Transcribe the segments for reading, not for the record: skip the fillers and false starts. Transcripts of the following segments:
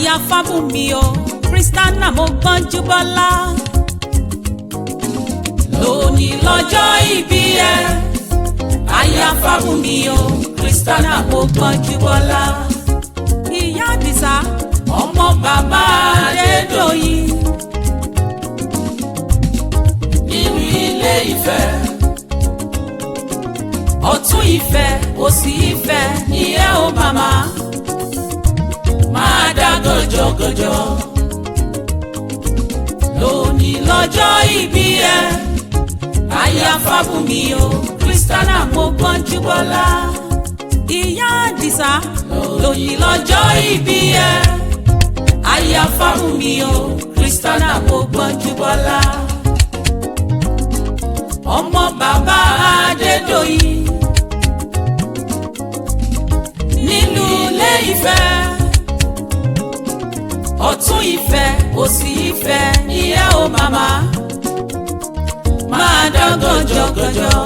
Aya Fábùnmi o, Christiana Mọ́gbọ́njúbọ́lá. Lónìí lọ́jọ́ ìbí ẹ, aya Fábùnmi o, Christiana Mọ́gbọ́njúbọ́lá. Ìyá Àdìsá, ọmọ bàbá Adédọ̀yìn. Nínú ilé Ifẹ̀, Ọ̀tún Ifẹ̀, òsì Ifẹ̀, ìyẹ́ o màmá. Máa dá gọjọgọjọ. Lónìí lọ́jọ́ ìbí ẹ, aya Fábùnmi o, Christiana Mọ́gbọ́njúbọ́lá. Ìyá Àdìsá, lónìí lọ́jọ́ ìbí ẹ, aya Fábùnmi o, Christiana Mọ́gbọ́njúbọ́lá. Ọmọ bàbá Adédọ̀yìn nílùú Ilé Ifẹ̀, ọ̀tún Ifẹ̀, òsì Ifẹ̀, ìyá o màmá, máa dán gànjọ́gànjọ́.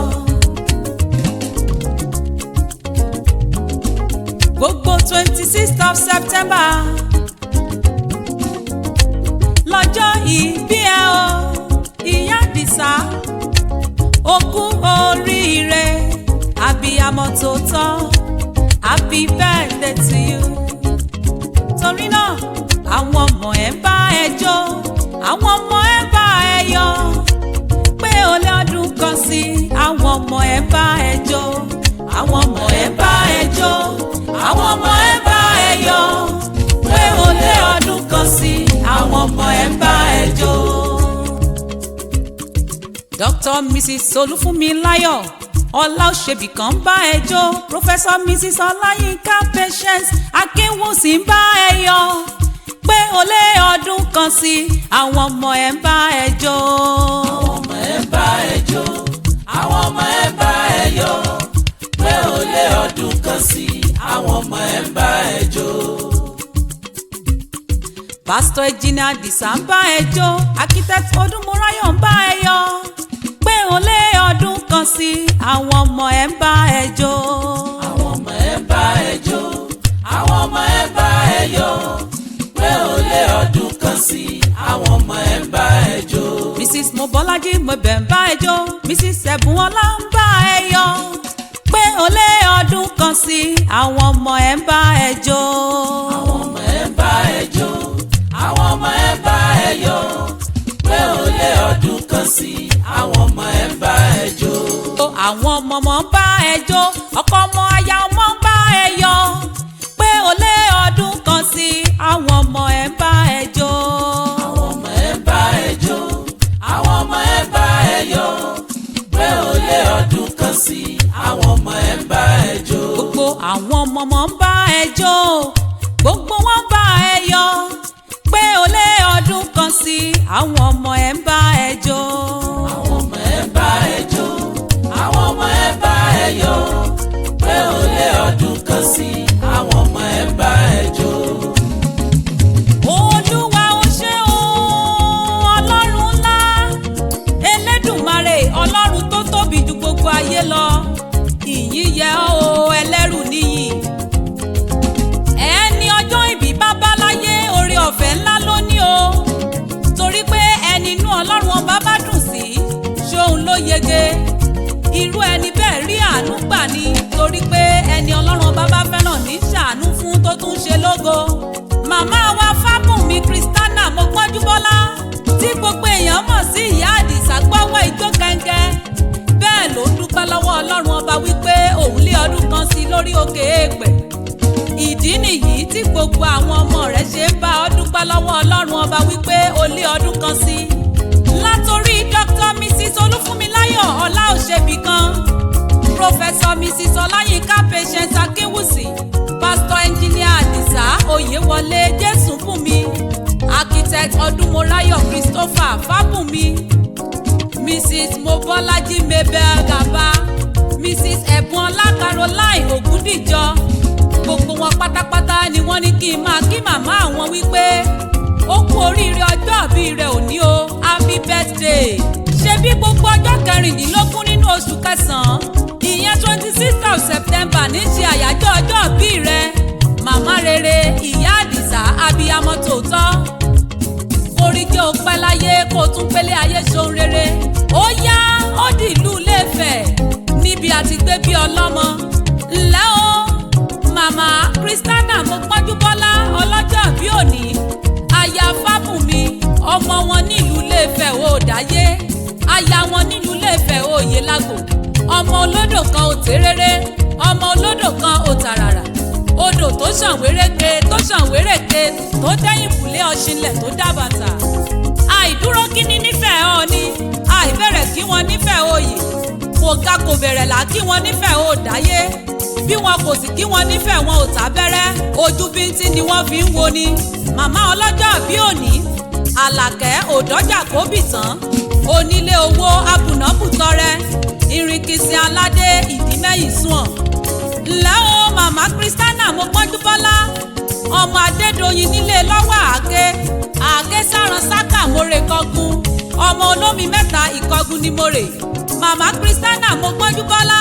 Gbogbo 26th of September lọ́jọ́ ìbí ẹ o, Ìyá Àdìsá, ó kú oríire, àbíyamọ tòótọ́, happy birthday to you. Torí náà, àwọn ọmọ ẹ ń bá ẹ jó, àwọn ọmọ ẹ ń bá ẹ yọ̀ pé o lé ọdún kan sí. Àwọn ọmọ ẹ ń bá ẹ jó, àwọn ọmọ ẹ ń bá ẹ jó, àwọn ọmọ ẹ ń bá ẹ yọ̀ pé o lé ọdún kan sí. Àwọn ọmọ ẹ ń bá ẹ jó. Dr. Mrs. Olúfúnmiláyọ̀ Ọláòṣèbìkan ń bá ẹ jó. Professor Mrs. Ọláyínká Patience Akínwùsì ń bá ẹ yọ̀ pé o lé ọdún kan sí. Àwọn ọmọ ẹ ń bá ẹ jó. Àwọn ọmọ ẹ ń bá ẹ jó, àwọn ọmọ ẹ ń bá ẹ yọ̀ pé ó lé ọdún kan sí. Àwọn ọmọ ẹ ń bá ẹ jó. Pásítọ̀ Ejìnà Àdìsá ń bá ẹ jó. Architect Ọdúnmọ́ráyọ̀ ń bá ẹ yọ̀ pé o lé ọdún kan sí. Àwọn ọmọ ẹ ń bá ẹ jó. Àwọn ọmọ ẹ ń bá ẹ jó, àwọn ọmọ ẹ ń bá ẹ yọ̀ pé ó lé ọdún kan sí. Àwọn ọmọ ẹ ń bá ẹ jó. Mrs. Mobọ́lájí Mobẹ̀ ń bá ẹ jó. Mrs. Ẹ̀bùnọlá ń bá ẹ yọ̀ pé o lé ọdún kan sí. Àwọn ọmọ ẹ ń bá ẹ jó. Àwọn ọmọ ẹ ń bá ẹ jó, àwọn ọmọ ẹ ń bá ẹ yọ̀ pé ó lé ọdún kan sí. Àwọn ọmọ ẹ ń bá ẹ jó. Àwọn ọmọ ọmọ ń bá ẹ jó, ọkọ ọmọ, aya ọmọ ń bá ẹ yọ̀ pé o lé ọdún kan sí. Àwọn ọmọ ẹ ń bá ẹ jó. Àwọn ọmọ ẹ ń bá ẹ jó, àwọn ọmọ ẹ ń bá ẹ yọ̀ pé ó lé ọdún kan sí. Àwọn ọmọ ẹ ń bá ẹ jó. Gbogbo àwọn ọmọ ọmọ ń bá ẹ jó, gbogbo wọn ń bá ẹ yọ̀ pé o lé ọdún kan sí. Àwọn ọmọ ẹ ń bá ẹ jó. Àwọn ọmọ ẹ ń bá ẹ jó, àwọn ọmọ ẹ ń bá ẹ yọ̀ pé ó lé ọdún kan sí. Àwọn ọmọ ẹ ń bá ẹ jó. Olúwa, ó ṣé o, Ọlọ́run ńlá, Elédùmarè, Ọlọ́run tó tóbi ju gbogbo ayé lọ. Ìyìn yẹ ọ́ o, ẹlẹ́rù níyì. Ẹni ọjọ́ ìbí bá láyé, oore ọ̀fẹ́ ńlá ló ní o, torí pé ẹni inú Ọlọ́run Ọba bá dùn sí, ṣóun ló yege. Irú ẹni bẹ́ẹ̀ rí àánú gbà ni, torí pé ẹni Ọlọ́run Ọba bá fẹ́ràn ní ṣàánú fún, tó tún ṣe lógo. Màmá wa Fábùnmi Christiana Mọ́gbọ́njúbọ́lá, tí gbogbo èèyàn mọ̀ sí Ìyá Àdìsá, gbọ́wọ́ ijó kẹ́ńkẹ́, bẹ́ẹ̀ ló ń dúpẹ́ lọ́wọ́ Ọlọ́run Ọba wípé òun lé ọdún kan sí lórí òkè èèpẹ̀. Ìdí nìyí tí gbogbo àwọn ọmọ rẹ̀ ṣe ń bá ọ dúpẹ́ lọ́wọ́ Ọlọ́run Ọba wípé ó lé ọdún kan sí. Látòrí Dr. Mrs. Olúfúnmiláyọ̀ Ọláòṣèbìkan, Professor Mrs. Ọláyínká Patience Akínwùsì, Pastor Engineer Àdìsá Oyèwọlé Jésùfúnmi, Architect Ọdúnmọ́ráyọ̀ Christopher Fábùnmi, Mrs. Mobọ́lájí Mabel Gaba, Mrs. Ẹ̀bùnọlá Caroline Ògúndìjọ, gbogbo wọn pátápátá ni wọ́n ní kí n máa kí màmá àwọn wípé ó kú oríire ọjọ́ ìbí rẹ̀ òní o, happy birthday. Ṣe bí gbogbo ọjọ́ 16 nínú oṣù kẹsàn-án, ìyẹn 26th of September, ní ṣe àyájọ́ ọjọ́ ìbí rẹ̀. Màmá rere, ìyá Àdìsá, abiyamọ tòótọ́. Orí jẹ́ o pẹ́ láyé kó o tún pélé ayé ṣohun rere. Ó yá, ó di ìlú Ilé-Ifẹ̀ níbi àti gbé bí ọlọ́mọ. Ǹlẹ́ o, màmá Christiana Mopọ́njúbọ́lá ọlọ́jọ́ bí òní, aya Fábùnmi, ọmọ wọn nílùú Ilé-Ifẹ̀ ò dáyé, aya wọn nílùú Ilé-Ifẹ̀ òye lágbo. Ọmọ olódò kan ò téréré, ọmọ olódò kan ò tàràrà, odò tó ṣàn wéréke tó ṣàn wéréke tó dẹ́yìn kùlé ọ̀ṣinlẹ̀ tó dábàtà. Àìdúró kíni nífẹ̀ẹ́ Ọọ̀ni, àìbẹ̀rẹ̀ kí wọ́n nífẹ̀ẹ́ oyè, kò ga kò bẹ̀rẹ̀ là kí wọ́n nífẹ̀ẹ́ òdáyé, bí wọn kò sì kí wọ́n nífẹ̀ẹ́ wọn ò tábẹ́rẹ́, ojú bíntín ni wọ́n fi ń wo ni. Màmá ọlọ́jọ́ bí òní, Àlàkẹ́ òdọ́jà kóbì tán, onílé owó abùnábùtọrẹ, ìrìnkìsìn aládé ìdímẹ́yìn sùn. Ǹlẹ́ o, màmá Christiana Mopọ́njúbọ́lá, ọmọ Adédoyin nílé lọ́wọ́ àáké, àáké sáran sákà mórè kọgun, ọmọ olómi mẹ́ta ìkọgun ni mórè. Màmá Christiana Mopọ́njúbọ́lá,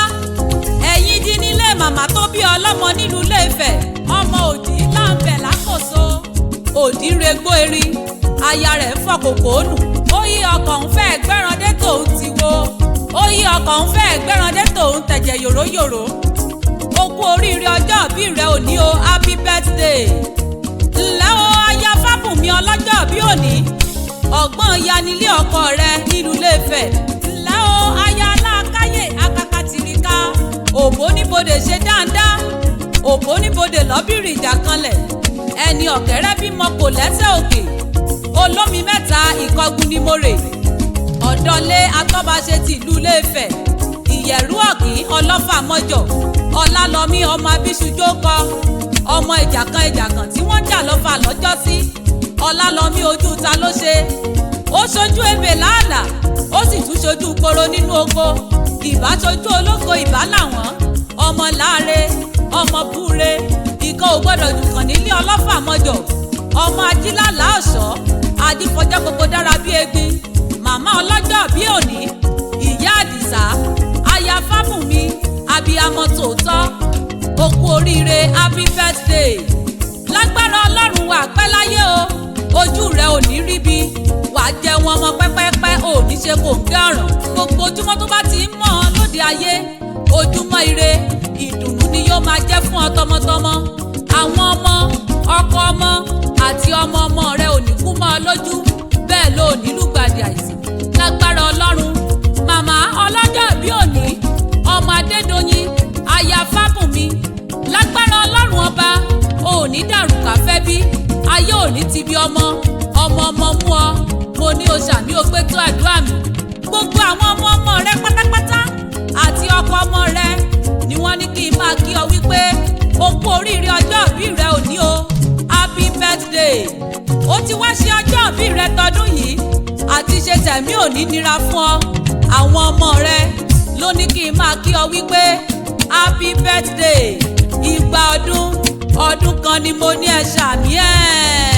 ẹ̀yin dín nílé màmá tó bí ọlọ́mọ nílùú Ilé-Ifẹ̀, ọmọ òdì láǹbẹ̀ lákòóso, òdì regbó erin, aya rẹ̀ ń fọ kòkó nù. Ó yí ọkọ̀ ń fẹ́ gbẹ́randé tòun ti wo, ó yí ọkọ̀ ń fẹ́ gbẹ́randé tòun tẹ̀jẹ̀ yòróyòró. O kú oríire ọjọ́ ìbí rẹ òní o, happy birthday. Ǹlẹ́ o, aya Fábùnmi ọlọ́jọ́ bí òní, ọ̀gbọ́n yanilé ọkọ rẹ nílùú Ilé-Ifẹ̀. Ǹlẹ́ o, aya aláàkáyè akakatìrìkà, òbó níbodè ṣe dáadáa, òbó níbodè lọ́bìrì ìjà kanlẹ̀, ẹni ọ̀kẹ́rẹ́ bímọ kò lẹ́sẹ̀ òkè, olómi mẹ́ta ìkọgun ni mo rè, ọ̀dọ́lé atọ́baṣe ti ìlú Ilé-Ifẹ̀, ìyẹ̀rú ọ̀kín ọlọ́fà mọ́jọ̀, ọlálọ́mí ọmọ abíṣujókọ, ọmọ ìjàkan ìjàkan tí wọ́n jà lọ́fà lọ́jọ́sí. Ọlálọ́mí ojú ta ló ṣe, ó ṣojú ebè láàlà, ó sì tún ṣojú koro nínú oko, ìbá ṣojú olóko ìbá làwọn, ọmọ láre ọmọ búre, ìkan ò gbọ́dọ̀ jùkàn nílé ọlọ́fà mọ́jọ̀, ọmọ ajílàlá ọ̀ṣọ́ ajífọjọ́ gbogbo dára bí egbin. Màmá ọlọ́jọ́ bí òní, ìyá Àdìsá, aya Fábùnmi, abiyamọ tòótọ́, o kú oríire, happy birthday. Lágbára Ọlọ́run wà pẹ́ láyé o, ojú rẹ ò ní ríbi, wàá jẹun ọmọ pẹ́pẹ́pẹ́, ò ní ṣe kò ń gé ọ̀ràn. Gbogbo ojúmọ́ tó bá ti ń mọ́ ọ lóde ayé, ojúmọ́ ire ìdùnnú ni yóò máa jẹ́ fún ọ tọmọtọmọ. Àwọn ọmọ, ọkọ ọmọ àti ọmọ ọmọ rẹ ò ní kú mọ́ ọ lójú, bẹ́ẹ̀ ló ò ní lùgbàdì àìsàn. Lágbára Ọlọ́run, màmá ọlọ́jọ́ bí òní, ọmọ Adédoyin, aya Fábùnmi, lágbára Ọlọ́run ọba, ò ní dàrúkà fẹ́ bí, ayé ò ní ti bí ọmọ ọmọ ọmọ mú ọ. Mo ní o ṣàmì o pé tó àdúrà mi. Gbogbo àwọn ọmọ ọmọ rẹ pátápátá àti ọkọ ọmọ rẹ ni wọ́n ní kí n máa kí ọ wípé o kú oríire ọjọ́ ìbí rẹ òní o, happy birthday. Ó ti wá ṣe ọjọ́ ìbí rẹ tọdún yìí, àti ṣe tẹ̀mí ò ní nira fún ọ. Àwọn ọmọ rẹ ló ní kí n máa kí ọ wípé happy birthday, ìgbà ọdún ọdún kan ni mo ní ẹ ṣàmì ẹ̀.